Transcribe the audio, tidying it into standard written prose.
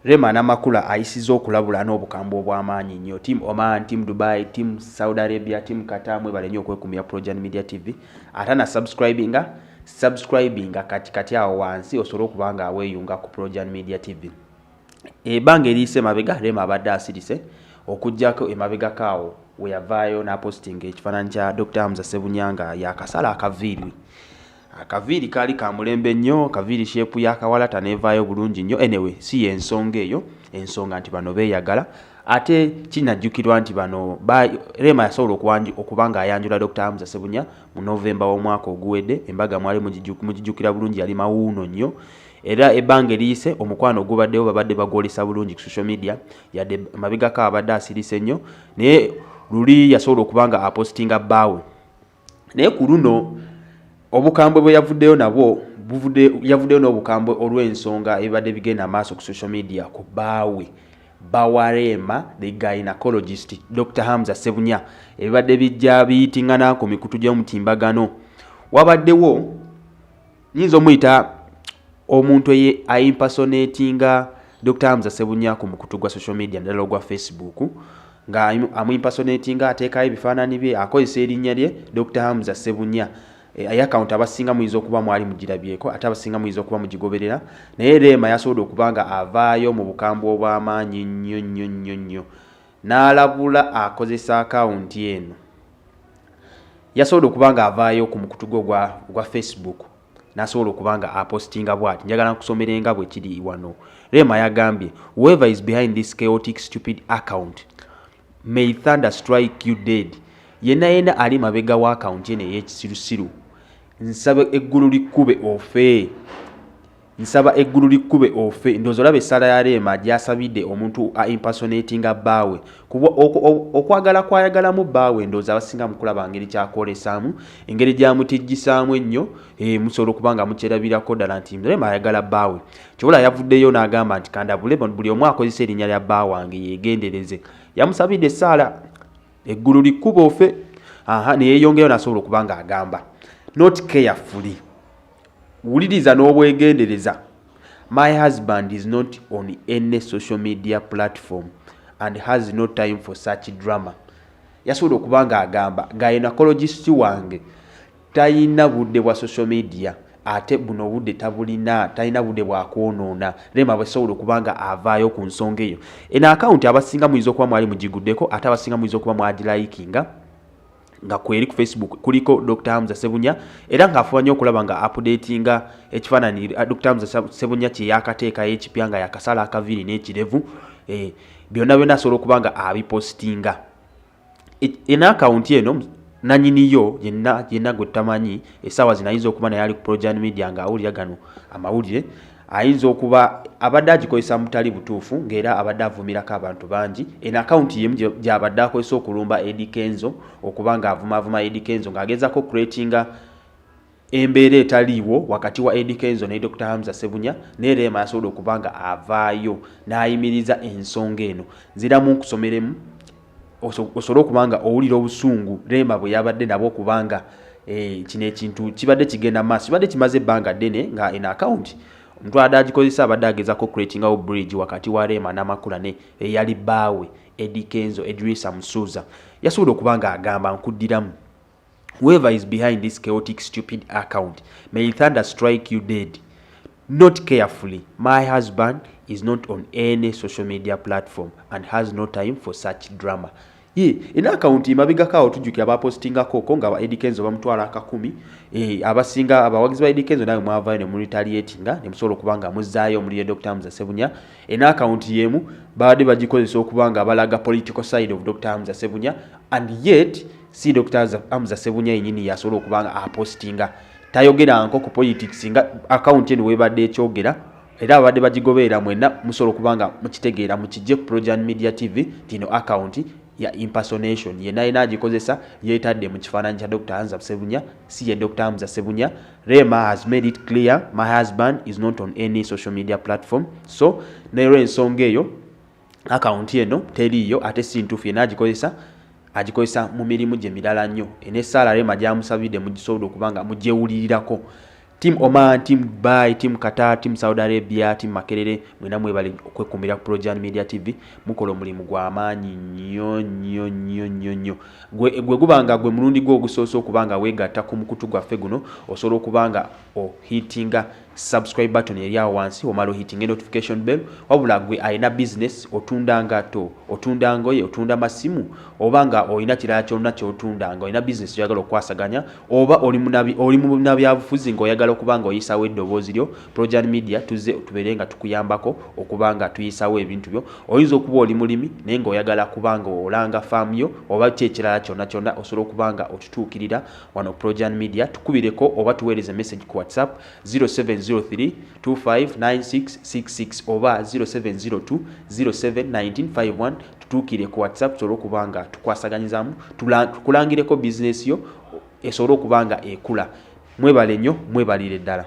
Rema Namakula ayisizza okulabula n'obukambwe obw'amaanyi nnyo. Team Oman, Team Dubai, Team Saudi Arabia, Team Qatar, mwebale nnyo okwekumira Projan Media TV. Ate na subscribinga, subscribinga kati kati awo wansi osobole okuba nga weeyunga ku Projan Media TV. Ebbanga eriyise emabega Rema abadde asirise okuggyako emabegako awo we yavaayo n'apositinga ekifaananyi kya Dr. Hamza Ssebunya nga yakasala akaviiri. Akaviiri kaali ka mulembe nnyo, kaviiri sheepu ya kawalata n'evaayo bulungi nnyo. Anyway, si y'ensonga eyo, ensonga nti bano beeyagala. Ate kinajjukirwa nti bano ba, Rema yasobola okuba ng'ayanjula Dr. Hamza Ssebunya mu November w'omwaka oguwedde. Embaga mwali mugijjukira bulungi, yali mawuuno nnyo. Era ebbanga eriyise omukwano ogubaddewo babadde bagwolesa bulungi ku social media, yadde mabegako abadde asirise nnyo, naye luli yasobola okuba nga apositinga bbaawe. Naye ku luno obukambwe bwe yavuddeyo nabwo yavuddeyo n'obukambwe olw'ensonga ebibadde bigenda maaso ku social media ku bbaawe Bawarema the gynecologist Dr. Hamza Ssebunya, ebibadde bijja biyitingana ku mikutu gy'omutimbagano. Wabaddewo nyinza omuyita omuntu aimpersonatinga Dr. Hamza Ssebunya ku mukutu gwa social media naddala ogwa Facebook, nga amuimpersonatinga, ateekayo ebifaananyi bye, akozesa erinnya lye Dr. Hamza Ssebunya. Account abasinga muyinza okuba mwali mugirabyeko, ate abasinga muyinza okuba mugigoberera. Naye Rema yasobodde okuba nga avaayo mu bukambwe obw'amaanyi nnyo nnyo nnyo nnyo n'alabula akozesa akawunti eno. Yasobodde okuba nga avaayo ku mukutu gwe ogwa Facebook n'asobola okuba nga apostinga bw'ati. Njagala nkusomere nga bwe kiri wano. Rema yagambye, "Whoever is behind this chaotic stupid account, may thunder strike you dead." Yenna yenna ali mabega wa akawunti eno ey'ekisirusiru, nsaba eggulu likkube ofe, nsaba eggulu likkube ofe. Ndowooza olaba essaala ya Rema gy'asabidde omuntu a impersonatinga bbaawe, kuba okwagala kwayagalamu bbaawe, ndowooza abasinga mukulaba ngeri kyakwolesaamu, engeri gyamutijjisaamu ennyo. Musobola okuba nga mukyerabirako ddala nti Rema ayagala bbaawe. Kyobola yavuddeyo n'agamba nti kandabule buli omu akozesa erinnya lya bba wange yeegendereze. Yamusabidde essaala eggulu likkuba ofe. Aha, neyeyongerayo n'asobola okuba nga agamba, "Note carefully," wuliriza n'obwegendereza, "My husband is not on any social media platform and has no time for such drama." Yasobola okuba nga agamba gynecologist wange talina budde bwa social media, ate buno obudde tabulina, talina budde bwakwonoona. Rema bwesobola okuba nga avaayo ku nsonga eyo. Eno akawunti abasinga muyinza okuba mwali mugiguddeko, ate abasinga muyinza okuba mwagilikinga nga kweri ku Facebook, kuliko Dr. Hamza Ssebunya, era ng'afuba nnyo okulaba nga updatinga ekifaananyi Dr. Hamza Ssebunya kye yakateekayo ekipya nga yakasala akaviiri n'ekirevu, byonna byonna asobola okuba nga abipostinga. Eno akawunti eno nanyiniyo yenna yenna gwe tutamanyi essaawa zino ayinza okuba naye ali ku Projan Media ng'awulira gano amawulire, ayinza okuba abadde agikozesa mutali butuufu, ng'era abadde avumirako abantu bangi. Eno akawunti yemu gy'abadde akozesa okulumba Eddy Kenzo, okuba ng'avumaavuma Eddy Kenzo, ng'agezaako creatinga embeera etaliiwo wakati wa Eddy Kenzo ne Dr. Hamza Ssebunya. Naye Rema yasobola okuba nga avaayo n'ayimiriza ensonga eno. Nziramu nkusomeremu osobole okuba nga owulira obusungu Rema bwe yabadde nabwo, okubanga kino ekintu kibadde kigenda maaso, kibadde kimaze ebbanga ddene nga eno akawunti omuntu abadde agikozesa abadde agezako creatingawo bridge wakati wa Rema Namakula ne eyali bbaawe Eddy Kenzo, Edrisa Musuuza. Yasobola okuba nga agamba, nkuddiramu, "Whoever is behind this chaotic stupid account, may thunder strike you dead. Note carefully, my husband is not on any social media platform and has no time for such drama." Ye ena akawunti mabegako awo tujjukira bapostingako ko nga Eddy Kenzo bamutwala akakumi. Abasinga abawagizi ba Eddy Kenzo nawe mwavaayo ne muretaliatinga ne musobola okuba nga muzzaayo omuliro Dr. Hamza Ssebunya. Ena akawunti y'emu babadde bagikozesa okuba nga balaga political side of Dr. Hamza Ssebunya, and yet si Dr. Hamza Ssebunya yennyini yasobola okuba nga apostinga, tayogeranko ku politics nga akawunti eno webadde ekyogera. Era abadde bagigoberera mwenna musobola okuba nga mukitegeera, mukijje ku Projan Media TV tino akawunti ya impersonation, yenna yena agikozesa yeetadde mu kifaananyi kya Dr. Hamza Ssebunya, si ye Dr. Hamza Ssebunya. Rema has made it clear, my husband is not on any social media platform. So nolwensonga eyo akawunti eno teriiyo ate si ntuufu, yenna agikozesa agikozesa mu mirimu gye mirala nnyo. Enessaala Rema gyamusabidde mugisobola okuba nga mugyewulirirako. Team Oman, Team Dubai, Team Qatar, Team Saudi Arabia, Team Makerere, mwena mwebale okwekumira ku Projan Media TV. Mukola omulimu gwa maanyi nnyo nnyo nnyo nnyo nnyo. Gwe gubanga gwe mulundi gwo ogusoose okuba nga weegatta ku mukutu gwaffe guno, osobola okuba nga ohitinga subscribe button eri awo wansi, omala ohitinga notification bell. Wabula gwe alina business, otunda ngato, otunda ngoye, otunda masimu, oba nga olina kirala kyonna kyotunda, nga olina business gyoyagala okukwasaganya, oba oli munabyabufuzi ng'oyagala okuba nga oyisawo eddoboozi lyo, Projan Media tuzze tubeere nga tukuyambako okuba nga tuyisawo ebintu byo. Oyinza okuba oli mulimi naye ng'oyagala kuba nga olanga faamu yo oba ki ekirala kyonna kyonna, osobola okuba nga otutuukirira wano Projan Media. Tukubireko oba tuweereze message ku WhatsApp 0703 259666 oba 0702 071951. Tutuukire ku WhatsApp tusobole okuba nga tukwasaganyizaamu, tukulangireko bizinesi yo esobole okuba nga ekula. Mwebale nnyo, mwebalire ddala.